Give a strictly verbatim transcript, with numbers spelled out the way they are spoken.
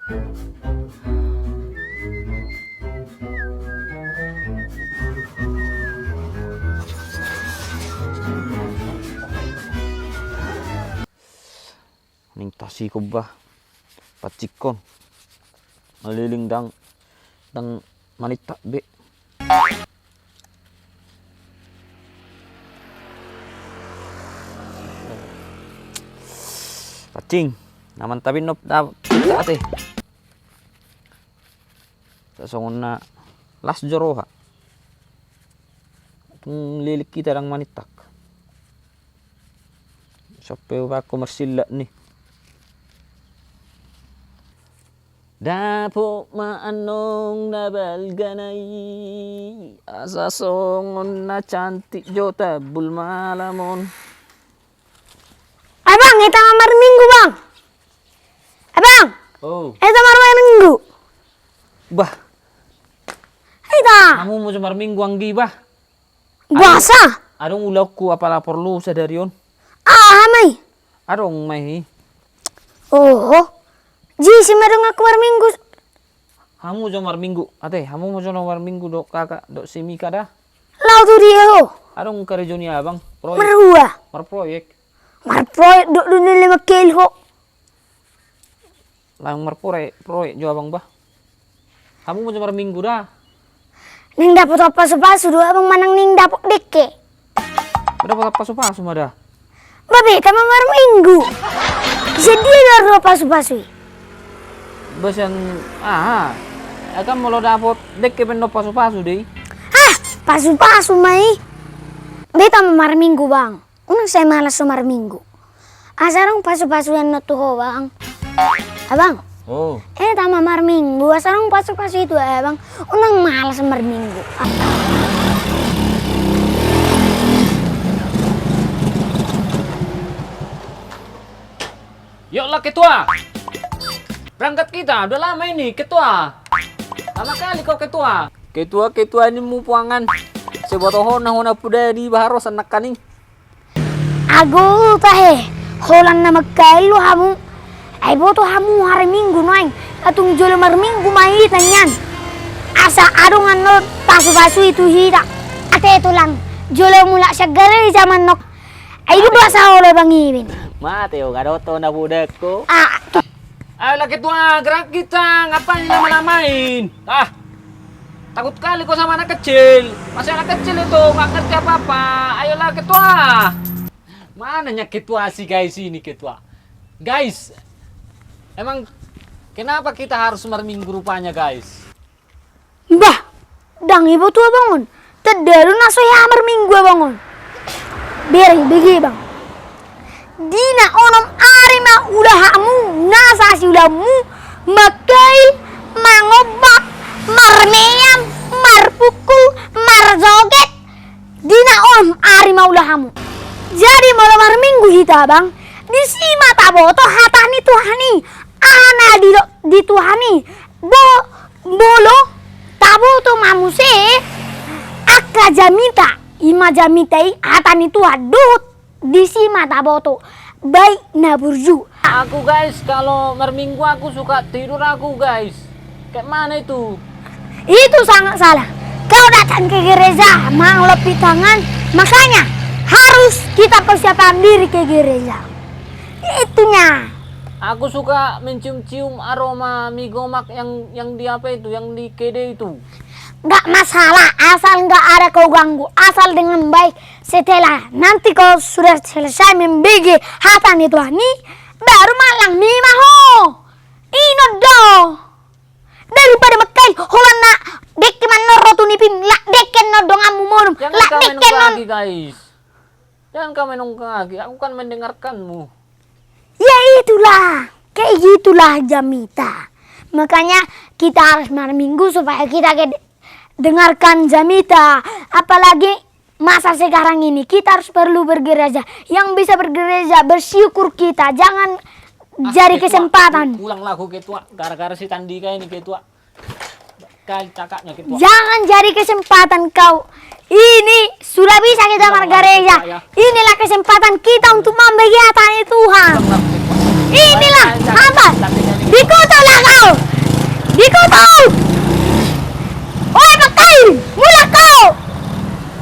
Ning tasi ko bah, pancingkon. Maliling ndang, ndang manintak be. Pancing, na mantap i nop da, ate. Sasongon na las jo roha. Tung lilik hita ndang manintak. Sampe ubaku marsilak ni. Dapot ma annon na balga nai, asa songon na cantik jo tambul malam on. Abang, hita ma marminggu, Bang. Abang. Oh. Hita ma marminggu. Bah. Hita. Hamu ma jo marminggu anggi, bah. Boasa? Adong ulaonku apala porlu sadari on. Aha ma i? Adong ma i. Oho. Disi ma donganku marminggu. Hamu jo marminggu. Ate, hamu ma jo na marminggu dohot kakak dohot si Mika da. Laho tu dia ho? Adong karejo ni abang. Proyek. Marhua? Marproyek. Marproyek dohot do na lima kilo ho. Laho marproyek, proyek jo abang bah. Hamu ma jo marminggu da. Naeng dapot pasu-pasu do abang manang naeng dapot dekke? Dapot pasu-pasu ma da. Bah, hita ma marminggu. Sian dia do pasu-pasu i? Bah sian aha? Akan molo dapot dekke pe ndang pasu-pasu do i. Hah, pasu-pasu ma i. Bah, hita ma marminggu, Bang. Unang sai malas ho marminggu. Asa adong pasu-pasu annon tu ho, Bang. Abang. Oh. Eh, hita ma marminggu. Asa adong pasu-pasu i tu ho, Bang. Unang malas marminggu. Yuklah, Ketua. Berangkat kita, udah lama ini, Ketua. Lama kali kau, Ketua. Ketua, Ketua ini mu puangan. Seboto hona, hona puda di baharosan nakaning. Ago tahe, holan na mangkail do hamu. Ai boto hamu hari Minggu nuaeng, atung jolo marminggu ma hita nian. Asa adong annon pasu-pasu i tu hita. Ate tulang, jolo mulak sian gareja ma annon. Ai do asa olo bang iben. Mate o, gadoto na budakku. Ah. Ayolah Ketua, gerak kita, ngapain lama-lamain? Ah. Takut kali kau sama anak kecil. Masih anak kecil itu, nggak ngerti apa-apa. Ayolah, Ketua. Mananya Ketua si guys ini, Ketua? Guys, emang kenapa kita harus marminggu rupanya, guys? Bah, ndang iboto abang on. Tanda do na so hea marminggu abang on. Bereng bege bang. Di na onom ari ma ulahanmu, nasa siulaonmu, mangkail, mangombak, marmeam, marpukul, marjoget. Di na onom ari ma ulahanmu. Jadi molo marminggu hita bang, disi ma taboto hata ni Tuhan i. Aha na didok di Tuhan i? Bo, molo taboto ma muse angka jamita, i ma jamita i hata ni Tuhan dohot disi ma taboto baik na burju. Aku guys, kalau marminggu aku suka tidur aku guys. Kayak mana itu? Itu sangat salah. Kau datang ke gereja mangalopi tangan, makanya harus kita persiapkan diri ke gereja. Itunya. Aku suka mencium-cium aroma mie gomak yang, yang di apa itu, yang di kede itu. Nggak masalah, asal nggak ada kau ganggu, asal dengan baik. Setelah nanti kau sudah selesai membege hata ni Tuhan i, baru malang mima ho. Ino do. Daripada mangkail, holan na dekke mannorro tu nipim, lak dekke annon donganmu monum, lak dekke annon. Jangan kau main ungkang aki, guys. Jangan kau main ungkang aki, aku kan mendengarkanmu. Ya itulah, kayak gitulah jamita. Makanya kita harus malam minggu supaya kita ke-, dengarkan jamita. Apalagi masa sekarang ini, kita harus perlu bergereja. Yang bisa bergereja, bersyukur kita. Jangan jadi kesempatan. Ulang lagu Ketua, gara-gara si Tandika ini Ketua. Kali cakapnya Ketua. Jangan jadi kesempatan kau. Ini sudah bisa kita margareja. Inilah kesempatan kita untuk membagi hata ni Tuhan. Inilah apa? Di kota lah kau. Au!